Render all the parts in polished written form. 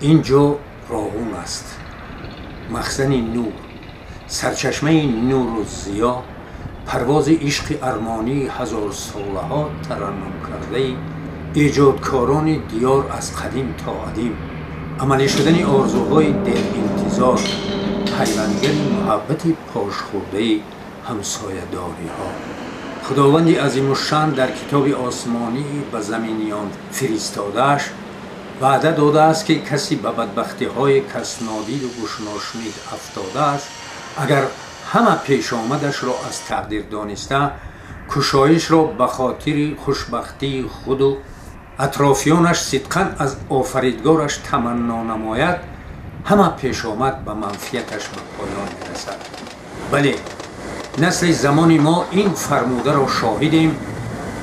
Ин ҷо Роғун аст, махзани нур, сарчашмаи нуру зиё, парвози ишқи армонии ҳазорсолаҳо тараннумкардаи эҷодкорони диёр аз қадим то адим, амалӣ шудани орзуҳои деринтизор, пайвандгари муҳаббати пошхӯрдаи ҳамсоядориҳо. Худованди азимушшан дар китоби осмонии ба заминиён фиристодааш ваъда додааст, ки касе ба бадбахтиҳои каснодиду гӯшношунид афтодааст, агар ҳама пешомадашро аз тақдир дониста, кушоишро ба хотири хушбахтии худу атрофиёнаш сидқан аз офаридгораш таманно намояд, ҳама пешомад ба манфиаташ ба поён мерасад. Бале, насли замони мо ин фармударо шоҳидем.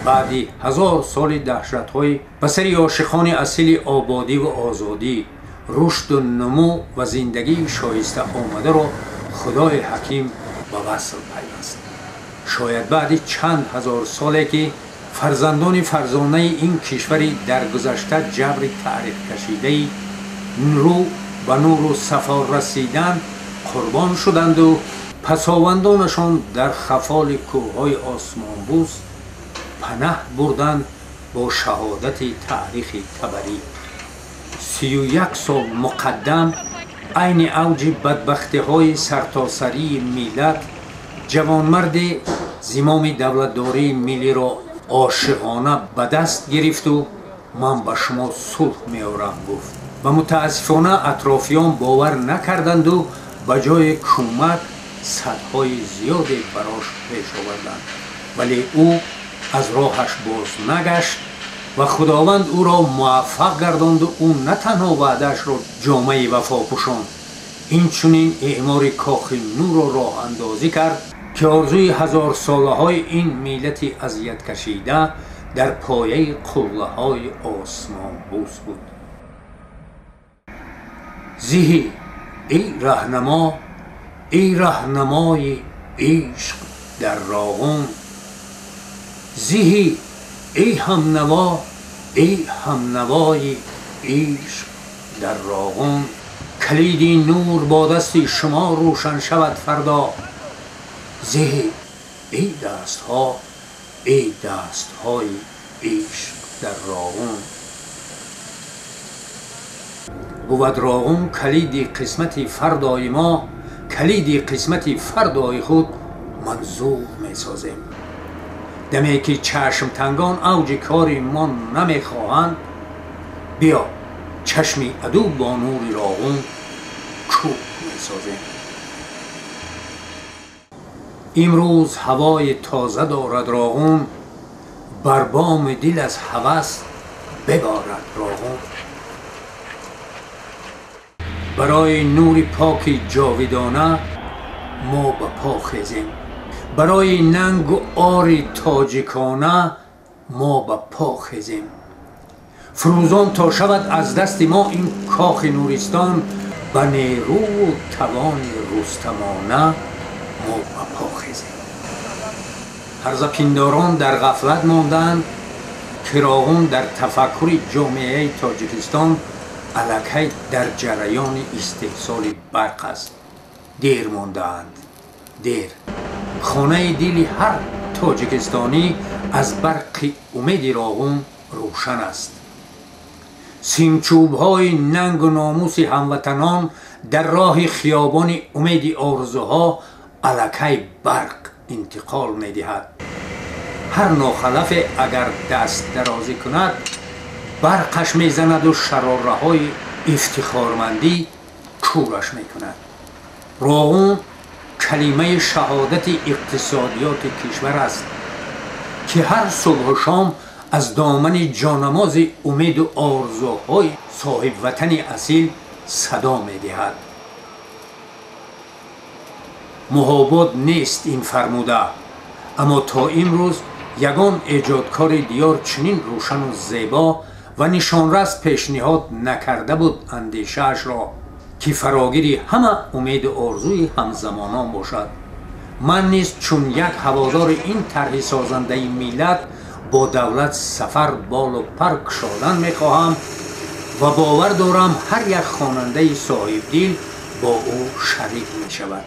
Баъди 1000 соли даҳшатҳои ба сари ошиқони асили ободиву озодӣ, рушду нумӯ ва зиндагии шоиста омадаро худои ҳаким ба васл пайваст. Шояд баъди чанд ҳазор соле, ки фарзандони фарзонаи ин кишвари дар гузашта ҷабри таърихкашидаи рӯ ба нуру сафо расидан қурбон шуданду пасовандонашон дар хафоли кӯҳҳои осмонбӯс панаҳ бурданд бо шаҳодати таърихи Табарӣ. 31 сол муқаддам, айни авҷи бадбахтиҳои сартосарии миллат, ҷавонмарде зимоми давлатдории миллиро ошиқона ба даст гирифту «Ман ба шумо сулҳ меорам» гуфт ва мутаассифона атрофиён бовар накарданду ба ҷои кӯмак садҳои зиёде барош пеш оварданд. Вале ӯ аз роҳаш боз нагашт ва Худованд ӯро муваффақ гардонду ӯ на танҳо ваъдаашро ҷомаи вафо пӯшонд, инчунин эъмори Кохи Нурро роҳандозӣ кард, ки орзуи ҳазорсолаҳои ин миллати азияткашида дар пояи қуллаҳои осмонбӯс буд. Зиҳӣ, эй раҳнамо, эй раҳнамои ишқ дар Роғун, зиҳӣ, эй ҳамнаво, эй ҳамнавои ишқ дар Роғун, калиди нур бо дасти шумо рӯшан шавад фардо. Зиҳӣ, эй дастҳо, эй дастҳои ишқ дар Роғун. Бувад Роғун калиди қисмати фардои мо, калиди қисмати фардои худ манзур месозем. Даме ки чашмтангон авҷи кори мо намехоҳанд, биё чашми аду бо нури Роғун кӯр месозем. Имрӯз ҳавои тоза дорад Роғун, бар боми дил аз ҳавас биборад Роғун. Барои нури поки ҷовидона мо ба по хезем, барои нангу ори тоҷикона мо ба по хезем. Фурӯзон то шавад аз дасти мо ин кохи нуристон, ба нерӯву тавони рустамона мо ба по хезем. Ҳарзапиндорон дар ғафлат монданд, ки Роғун дар тафаккури ҷомеаи Тоҷикистон аллакай дар ҷараёни истеҳсоли барқ аст. Дер мондаанд, дер. Хонаи дили ҳар тоҷикистонӣ аз барқи умеди Роғун рӯшан аст. Симчӯбҳои нангу номуси ҳамватанон дар роҳи хиёбони умеди орзуҳо аллакай барқ интиқол медиҳад. Ҳар нохалафе агар даст дарозӣ кунад, барқаш мезанаду шарораҳои ифтихормандӣ кӯраш мекунад. Роғун калимаи шаҳодати иқтисодиёти кишвар аст, ки ҳар субҳу шом аз домани ҷонамози умеду орзуҳои соҳибватани асил садо медиҳад. Муҳобот нест ин фармуда, аммо то имрӯз ягон эҷодкори диёр чунин рӯшану зебо ва нишонрас пешниҳод накарда буд андешаашро, ки фарогири ҳама умеду орзуи ҳамзамонон бошад. Ман низ чун як ҳаводори ин тарҳи созандаи миллат бо давлат сафар болу пар кушодан мехоҳам Ва бовар дорам, ҳар як хонандаи соҳибдил бо ӯ шарик мешавад.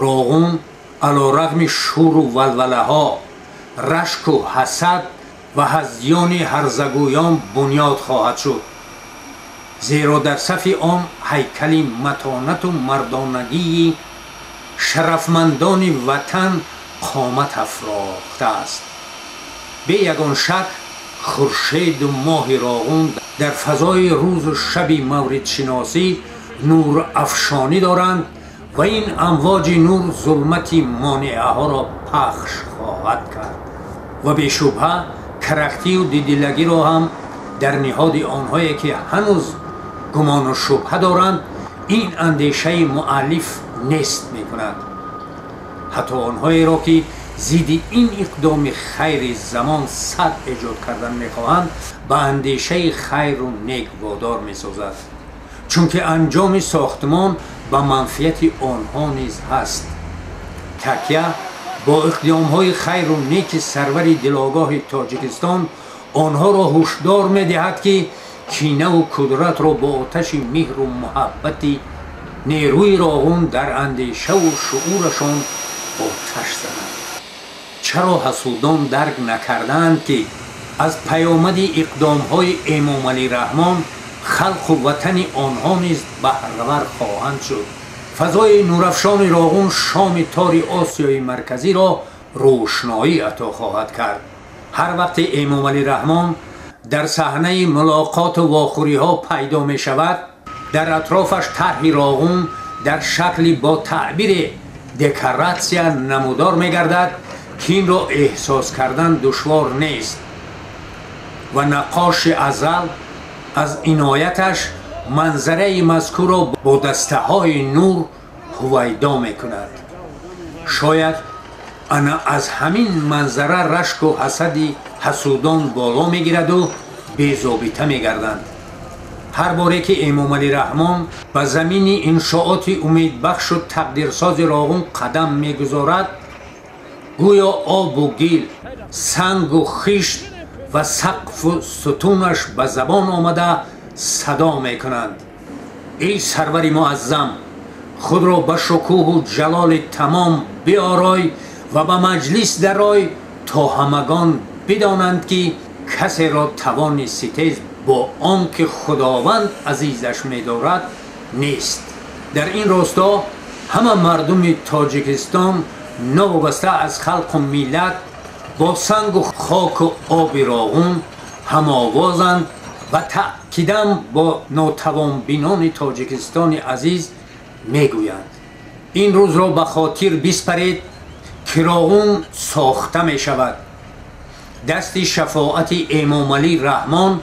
Роғун алорағми шӯру валвалаҳо, рашку ҳасад ва ҳазёни ҳарзагӯён бунёд хоҳад шуд, зеро дар сафи он ҳайкали матонату мардонагии шарафмандони ватан қомат афрохтааст. Бе ягон шак, хуршеду моҳи Роғун дар фазои рӯзу шаби мавридшиносӣ нурафшонӣ доранд ва ин амвоҷи нур зулмати монеаҳоро пахш хоҳад кард ва бешубҳа карахтию дидилагиро ҳам дар ниҳоди онҳое, ки ҳанӯз гумону шубҳа доранд, ин андешаи муаллиф нест мекунад. Ҳатто онҳоеро, ки зидди ин иқдоми хайри замон сад эҷод кардан мехоҳанд, ба андешаи хайру нек водор месозад, чунки анҷоми сохтмон ба манфиати онҳо низ ҳаст. Такя бо иқдомҳои хайру неки сарвари дилогоҳи Тоҷикистон онҳоро ҳушдор медиҳад, ки кинаву кудратро бо оташи меҳру муҳаббати нерӯи Роғун дар андешаву шуурашон оташ зананд. Чаро ҳасудон дарк накардаанд, ки аз паёмади иқдомҳои Эмомалӣ Раҳмон халқу ватани онҳо низ баҳравар хоҳанд шуд? Фазои нурафшони Роғун шоми тори Осиёи Марказиро рӯшноӣ ато хоҳад кард. Ҳар вақте Эмомалӣ Раҳмон дар саҳнаи мулоқоту вохӯриҳо пайдо мешавад, дар атрофаш тарҳи Роғун дар шакли бо таъбири декоратсия намудор мегардад, ки инро эҳсос кардан душвор нест ва наққоши азал аз инояташ манзараи мазкурро бо дастаҳои нур ҳувайдо мекунад. Шояд ана аз ҳамин манзара рашку ҳасади ҳасудон боло мегираду безобита мегарданд. Ҳар боре ки Эмомалӣ Раҳмон ба замини иншооти умедбахшу тақдирсози Роғун қадам мегузорад, гӯё обу гил, сангу хишт ва сақфу сутунаш ба забон омада садо мекунанд: «Эй сарвари муаззам, худро ба шукӯҳу ҷалоли тамом биорой ва ба маҷлис дарой, то ҳамагон бидонанд, ки касеро тавони ситез бо он ки Худованд азизаш медорад нест». Дар ин росто ҳама мардуми Тоҷикистон, новобаста аз халқу миллат, бо сангу хоку оби Роғун ҳамовозанд ва таъкидан бо нотавонбинони Тоҷикистони азиз мегӯянд: «Ин рӯзро ба хотир биспаред, ки Роғун сохта мешавад. Дасти шафоати Эмомалӣ Раҳмон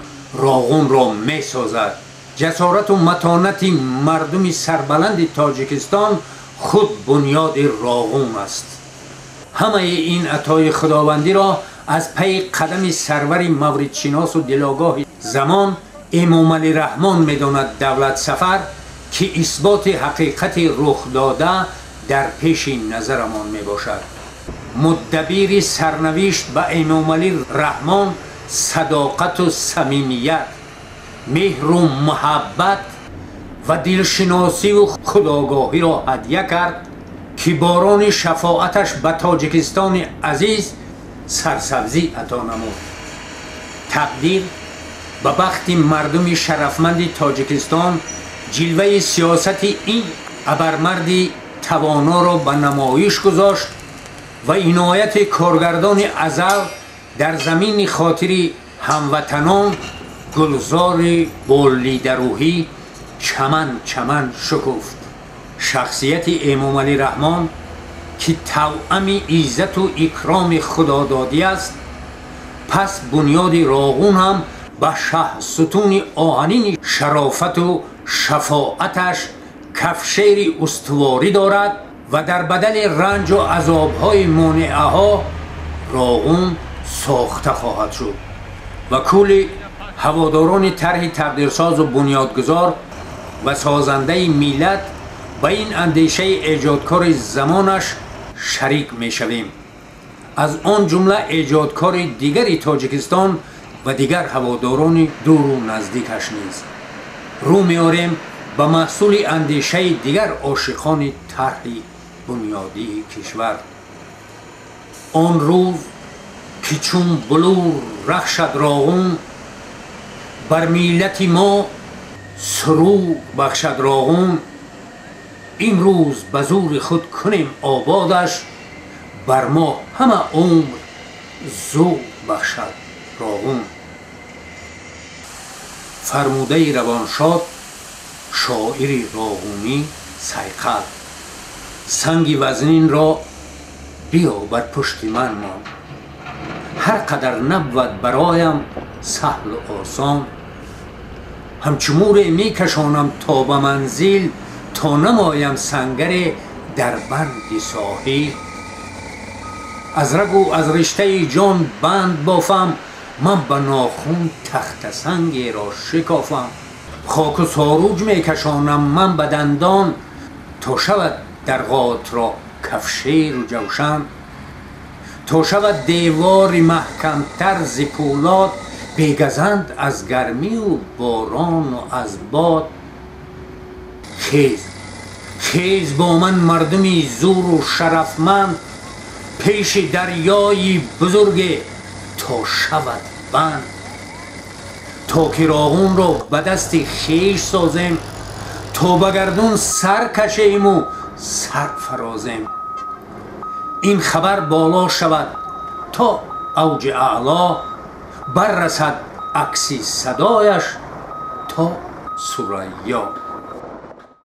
Роғунро месозад. Ҷасорату матонати мардуми сарбаланди Тоҷикистон худ бунёди Роғун аст». Ҳамаи ин атои худовандиро аз пайи қадами сарвари мавридшиносу дилогоҳи замон Эмомалӣ Раҳмон медонад Давлат Сафар, ки исботи ҳақиқати рухдода дар пеши назарамон мебошад. Мудаббири сарнавишт ба Эмомалӣ Раҳмон садоқату самимият, меҳру муҳаббат ва дилшиносиву худогоҳиро ҳадя кард, ки борони шафоаташ ба Тоҷикистони азиз сарсабзӣ ато намуд. Тақдир ба бахти мардуми шарафманди Тоҷикистон ҷилваи сиёсати ин абармарди тавоноро ба намоиш гузошт ва инояти коргардони азал дар замини хотири ҳамватанон гулзори болидарӯҳӣ чаман чаман шукуфт. Шахсияти Эмомалӣ Раҳмон, ки тавъами иззату икроми худододӣ аст, пас бунёди Роғун ҳам ба шаҳсутуни оҳанини шарофату шафоаташ кафшери устуворӣ дорад ва дар бадали ранҷу азобҳои монеаҳо Роғун сохта хоҳад шуд. Ва кулли ҳаводорони тарҳи тақдирсозу бунёдгузор ва созандаи миллат ба ин андешаи эҷодкори замонаш шарик мешавем, аз он ҷумла эҷодкори дигари Тоҷикистон ва дигар ҳаводорони дуру наздикаш низ. Рӯ меорем ба маҳсули андешаи дигар ошиқони тарҳи бунёдии кишвар. Он рӯз ки чун булур рахшад Роғун, бар миллати мо сурур бахшад Роғун, имрӯз ба зури худ кунем ободаш, бар мо ҳама умр зур бахшад Роғун. Фармудаи равоншод шоири роғунӣ Сайқал: санги вазнинро биё бар пушти ман мон, ҳар қадар набвад бароям саҳлу осон. Ҳамчу муре мекашонам то ба манзил, то намоям сангаре дар банди соҳил. Аз рагу аз риштаи ҷон банд бофам, ман ба нохун тахтасангеро шикофам. Хоку соруҷ мекашонам ман ба дандон, то шавад дарғотро кафшеру ҷавшан. То шавад девори маҳкамтар зи пӯлод, бегазанд аз гармию борону аз бод. Хез, хез бо ман, мардуми зуру шарафманд, пеши дарёи бузурге то шавад банд. То ки Роғунро ба дасти хеш созем, то ба гардун сар кашему сар фарозем. Ин хабар боло шавад то авҷи аъло, баррасад акси садояш то Сурайё.